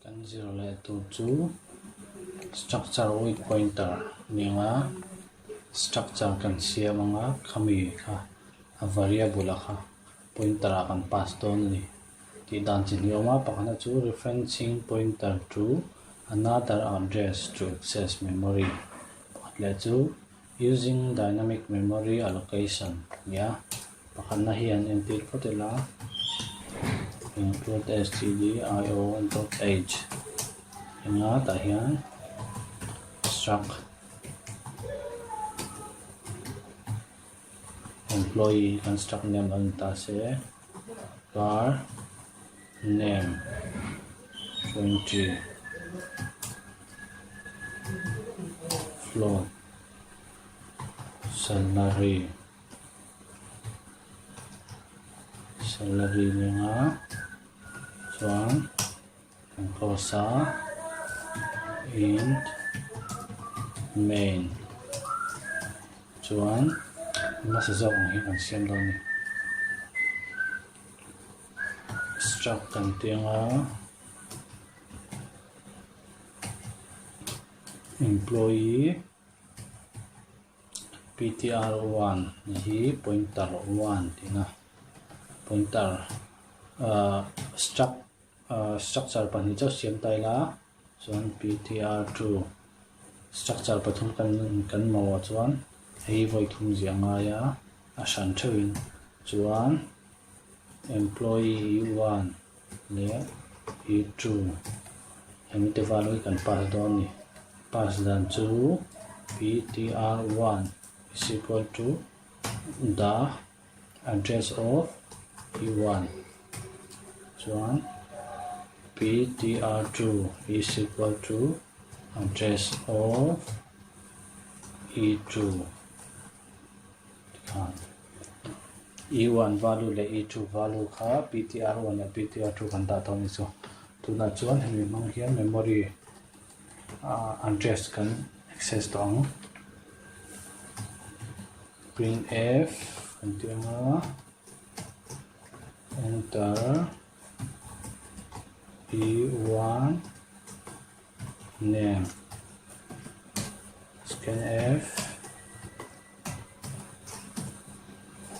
Kan zir leh tur chu structure with pointer nia structure kan siam anga khami kha a variable a kha pointer ah kan pass dawn a ni tih dan chi hnih a awm a pakhatna chu referencing pointer to another address to access memory pakhat leh chu using dynamic memory allocation nia pakhatna hi an entir phawt ila include stdio dot h enga tah hian struct employee kan struct name lo ni ta se car name 20 float salary salary nia chuan kan close a int main chuan hmasa zawk ang hi kan siam dawn a ni struct kan tih anga employee Ptr one hi pointer one tihna pointer ah struct ah structure pahnih chauh siam ta ila chuan ptr two structure pathum kan kan mamawh chuan hei vawi thum ziah a ngai a a hran theuhin chuan employee one leh e two hemi te val hi kan pass dawn a ni pass dan chu ptr one is equal to the address of e one chuan ptr two is equal to address of e two. Tikhan E1 value leh E2 value kha PTR1 leh PTR2 kan dah tawh a ni chu. Tunah chuan hemi hmang hian memory ah address kan access tawh ang. Printf kan tih ang a, enter E1 name scanf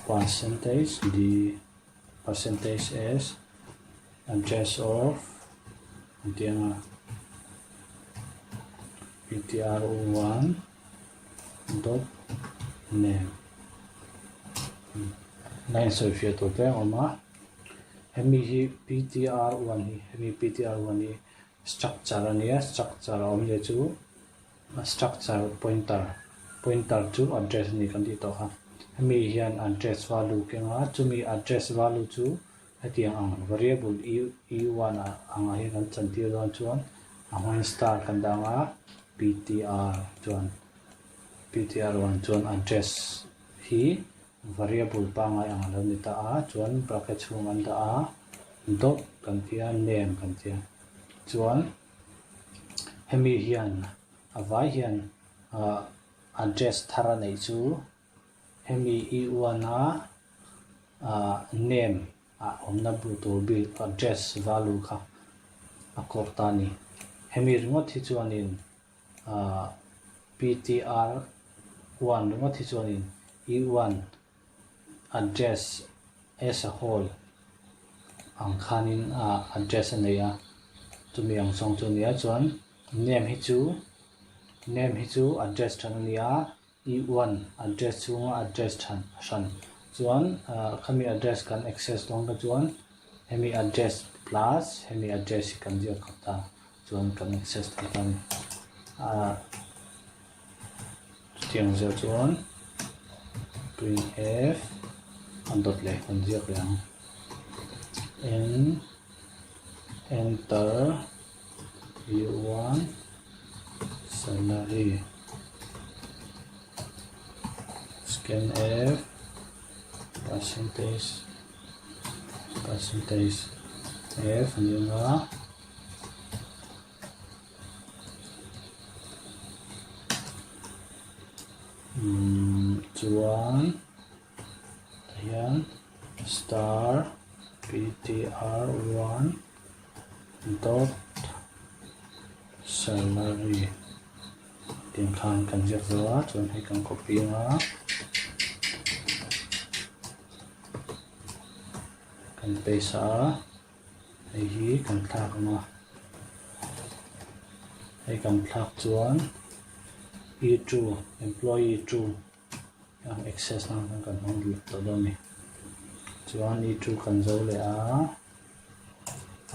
percentage d percentage s address of an tih anga ptr1 dot name line sawi fiah tur te a awm a hemi hi ptr1 hi hemi ptr1 hi Structure a nia, structure a awm leh chu structure pointer, pointer chu address a ni kan tih tawh kha. Hemi hian address value keng a, chumi address value chu hetiang ang variable e e1 ah angah hian kan chantir dawn chuan a hmain star kan dah ang a, ptr chuan ptr one chuan address hi Variable pangngai ang a lo ni ta a, chuan bracket chhung an dah a, dot kan tia, name kan tia. Chuan hemi hian a vai hian ah address thar a neih chu hemi i uan a ah name ah awmna bu tur bik address value kha a kawr ta a ni. Hemi ringawt hi chuanin ah PTR one ringawt hi chuanin E one address as a whole ang khanin ah address a nei a chumi ang zawng chu a ni a chuan name hi chu name hi chu address than a ni a. E one address chhunga address than a hran chuan ah khami address kan access dawn kha chuan hemi address plus hemi address hi kan ziak khat ta chuan kan access thei ta a ni ah chutiang zia chuan print f a dawt leh kan ziak leh ang n enter e one salary. Scan F percentage percentage F a ni ang a umm chuan tah hian star ptr one dot. Salary tiang khan kan ziak zo a chuan hei kan copy anga kan paste a hei hi kan thlak anga hei kan thlak chuan e two employee two ang access nan khan kan hmang duh tawh dawn a ni chuan e two kan zo leh a.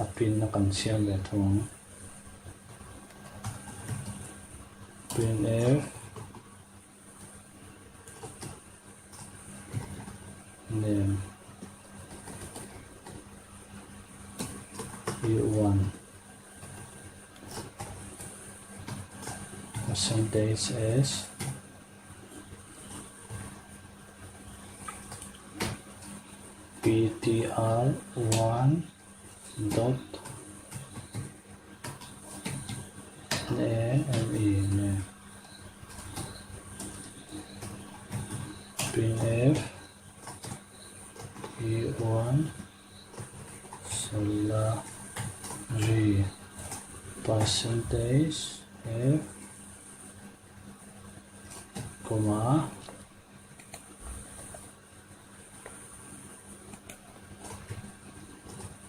A pin a kan siam ve thung ang. Pin F name U1 percentage S Ptr 1 dot N A M E name printf E1 salary percentage F comma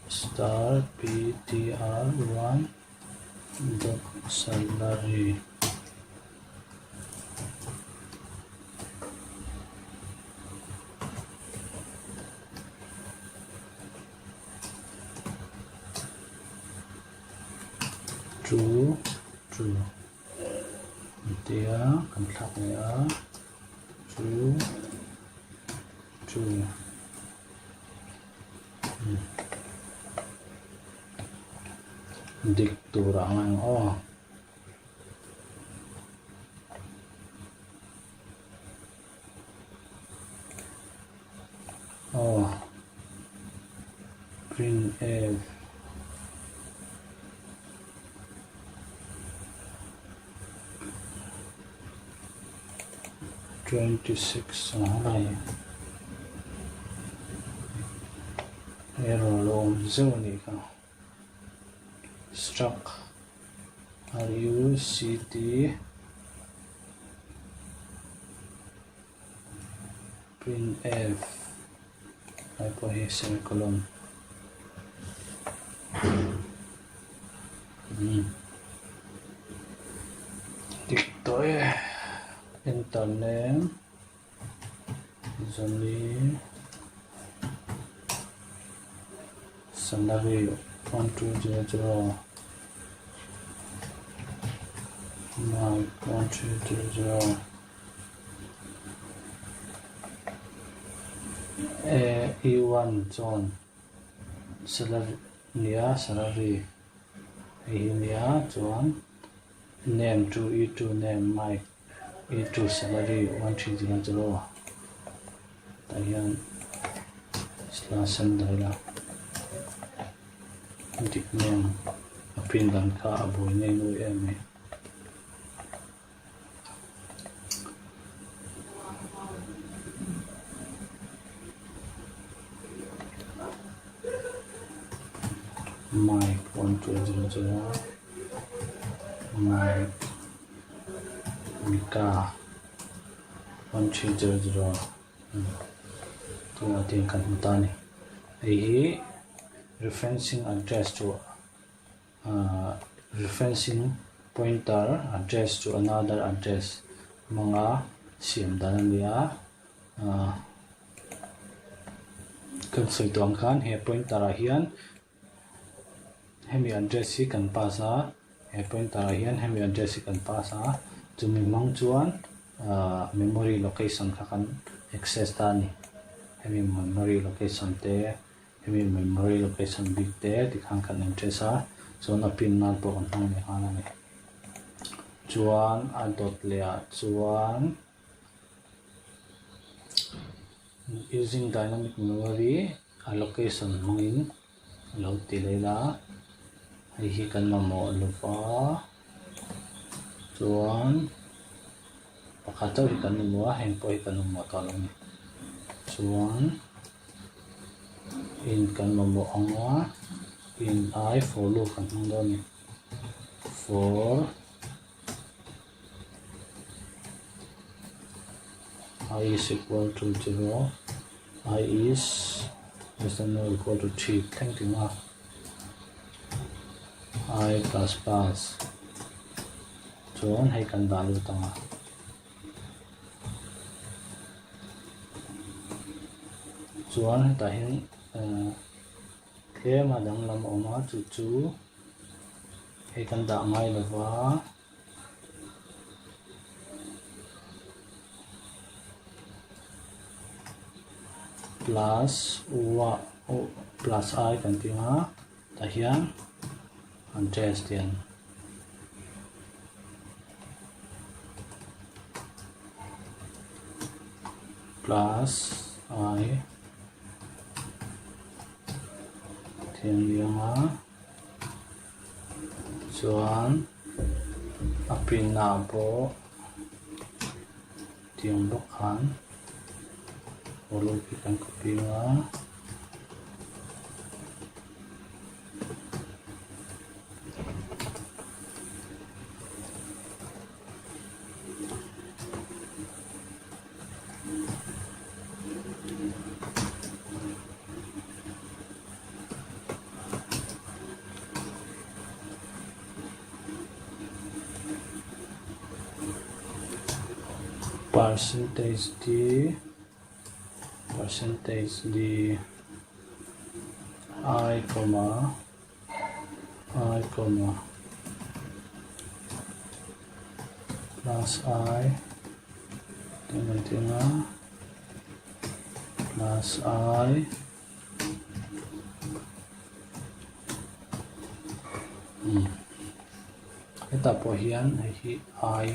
star ptr 1 dot salary True true tia kan thlak leh a true true dik tur a ngai ang aw. Aw print f 26 a hei error lo awm zeuh a nih kha struck r u c t print f lai pawh hi semicolon dik tawh e enter name Johnny salary 1200 Mike 1300 E E1 chuan salary nia salary hei hi nia chuan name 2 E2 name Mike E2 salary 1300 tah hian slash an dah ila dik name a print dan kha a buai ngei ngei em mai. Mic 1200 mic Mika 1300 tunah te hian kan hmu ta a ni hei hi referencing address chu Ahh referencing pointer address to another address hmanga siam dan a ni a ahh kan sawi tawh ang khan he pointer ah hian hemi address hi kan pass a he pointer ah hian hemi address hi kan pass a chumi hmang chuan ahh memory location kha kan access ta a ni hemi memory location te. Hemi memory location bik te tikhan kan entrance a, chuan a pin nan pawh kan hmang leh nghal a ni. Chuan a dawt leh ah chuan using dynamic memory a location hmangin a lo ti leh ila hei hi kan mamawh lova chuan pakhat chauh hi kan mamawh a heng pawh hi kan mamawh tawh lo a ni. Chuan. In kan mamawh ang a, in ai for loop kan hmang dawn a ni. For i is equal to 0 i is less than or equal to 3 thleng ting a i plus plus chuan hei kan dah lut ang a. Chuan hetah hian eh Tlem a danglam a awm a, chu chu hei kan dah ngai lo va. Plus plus i kan ti ang a, tah hian an test hian. Plus i. Thianghlim a chuan a pin ah pawh tiang bawk khan aw khi kan copy a. Percentage d percentage d i comma i comma plus i tih mai thing a plus i um hetah pawh hian hei hi i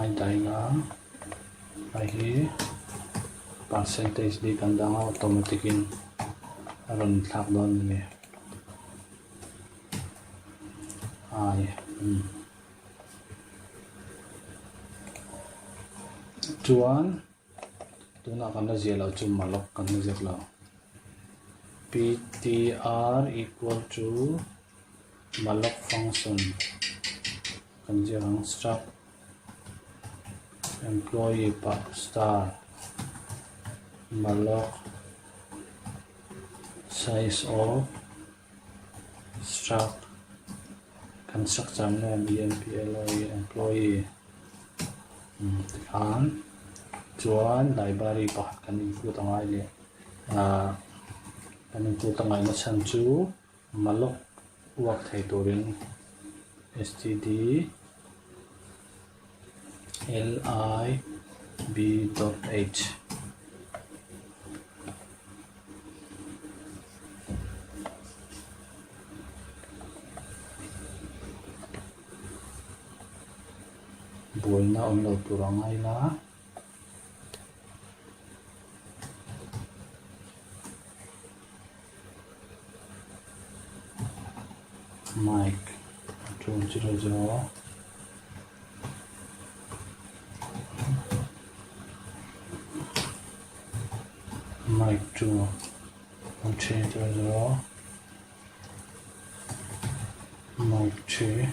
i daih a hei hi percentage bik an dang a automatic in a rawn thlak dawn a ni i um chuan tunah kan la ziah loh chu malawk kan la ziak lo ptr equal to malawk function kan ziak ang struct Employee pah star malloc size of struct kan structure name employee employee tikhan chuan library pakhat kan include a ngai leh ah kan include a ngaihna chhan chu malloc work thei turin std L I B dot H. Buaina awm lo tur a ngai la. Mic 200 mic 2 1300 mic 3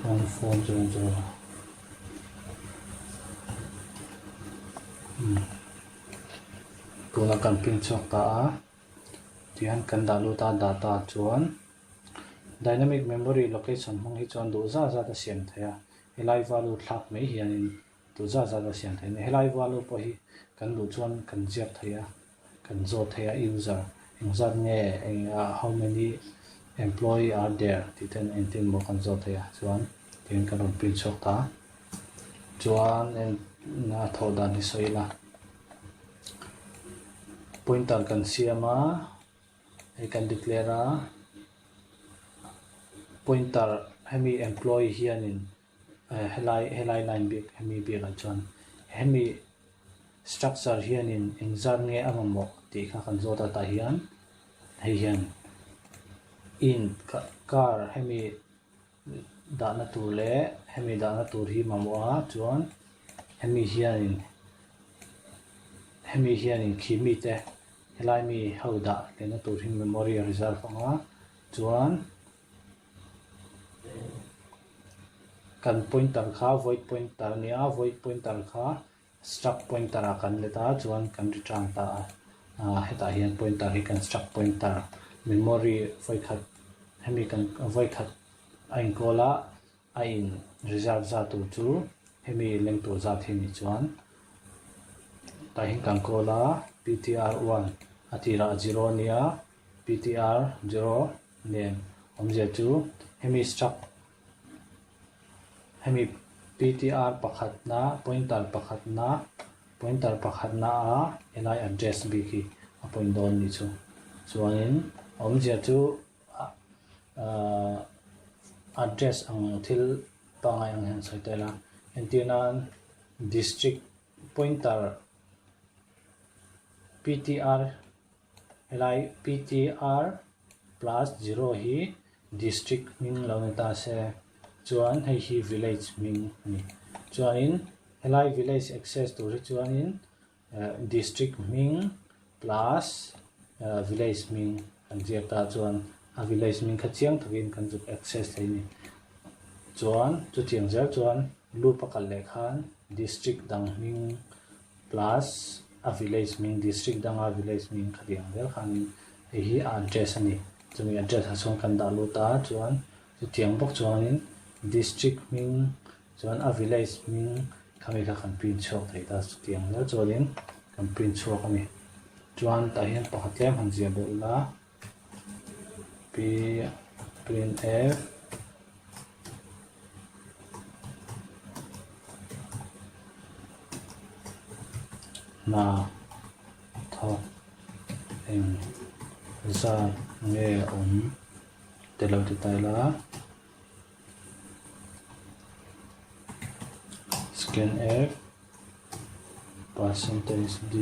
1400 hmm. Tuna kan print chhuak ta a tihian kan dah lut a data chuan dynamic memory location hmang hi chuan duh zat zat a siam thei a helai value thlak mai hianin duh zat zat a siam thei a ni helai value pawh hi kan duh chuan kan ziak thei a kan zawt thei a user engzat nge eng how many employee are there tih ten engtin maw kan zawt thei a chuan tihian kan rawn print chhuak ta. Chuan a thawh dan hi sawi ila pointer kan siam a hei kan declare a pointer hemi employee hianin helai helai line bik hemi biakah chuan hemi structure hianin engzat nge a mamawh tih kha kan zawt a tah hian hei hian int car hemi. Dahna tur leh hemi dahna tur hi mamawh a chuan hemi hianin hemi hianin khi mite helai mi ho dah lehna tur hi memory a reserve ang a chuan. Kan pointer kha void pointer a ni a, void pointer kha struct pointer ah kan let a chuan kan return ta a. Aaa hetah hian pointer hi kan struct pointer memory vawikhat hemi kan vawikhat a inkawl a a in reserve zat tur chu hemi leng tur zat hi ni chuan tah hian kan kawl a ptr one a tirah zero a nia ptr zero nen awmzia chu hemi struct hemi ptr pakhatna pointer pakhatna pointer pakhatna a helai address bik hi a point dawn ni chu chuanin awmzia chu ahh address ang thil pangngai ang hian sawi tel a entir nan district pointer ptr helai ptr plus zero hi district hming lo ni ta se chuan hei hi village hming a ni chuanin helai village access tur hi chuanin District hming plus village hming kan ziak ta chuan a village hming kha chiang takin kan zuk access thei a ni. Chuan chutiang zel chuan loop a kal leh khan district dang hming plus a village hming district danga village hming khatiang zel khanin hei hi a address a ni. Chumi address ah chuan kan dah lut a chuan chutiang bawk chuanin district hming Chuan a village hming khami kha kan print chhuak thei ta chutiang zel chuanin kan print chhuak a ni. Chuan tah hian pakhat tlem han ziah belh la p print f hna thawk eng zat nge awm te lo ti ta ila. Scan F percentage D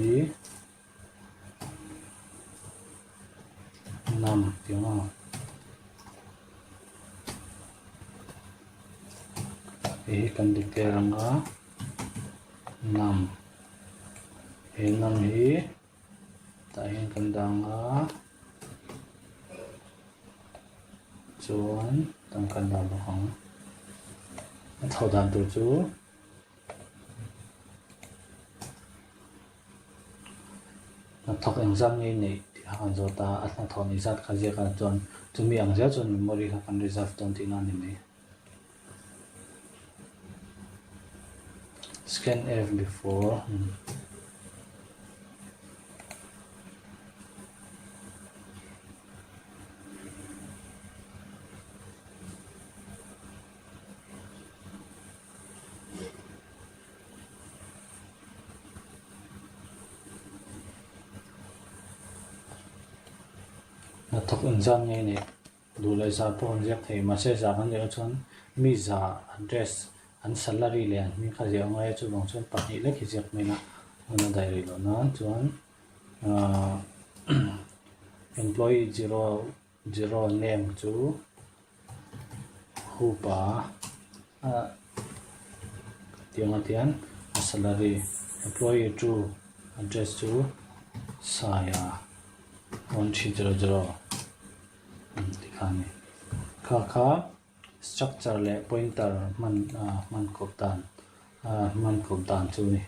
num tih ang a hei hi kan declare ang a num he num hi tah hian kan dah ang a. Chuan tangka dah bawk ang. A tho dan tur chu hnathawk engzat nge neih tih kha kan zawt a, a hnathawh neih zat kha ziak a chuan chumi ang zel chuan memory kha kan reserve dawn tihna a ni mai. Scan F before. Hnathawk inzam ngei nei. Duh leh zah pawh an ziak thei, mahse zah kan ziah chuan mi zah address an salary leh an hming kha ziah a ngai a, chuvang chuan pahnih lek hi ziak mai ila hun a daih rih loh nan chuan ahh employee zero zero name chu hupa ah tiang a tian a salary employee two address chu saia. 1300 an ti kha a ni. Kha kha structure leh pointer hman hman kawp dan hman kawp dan chu a ni.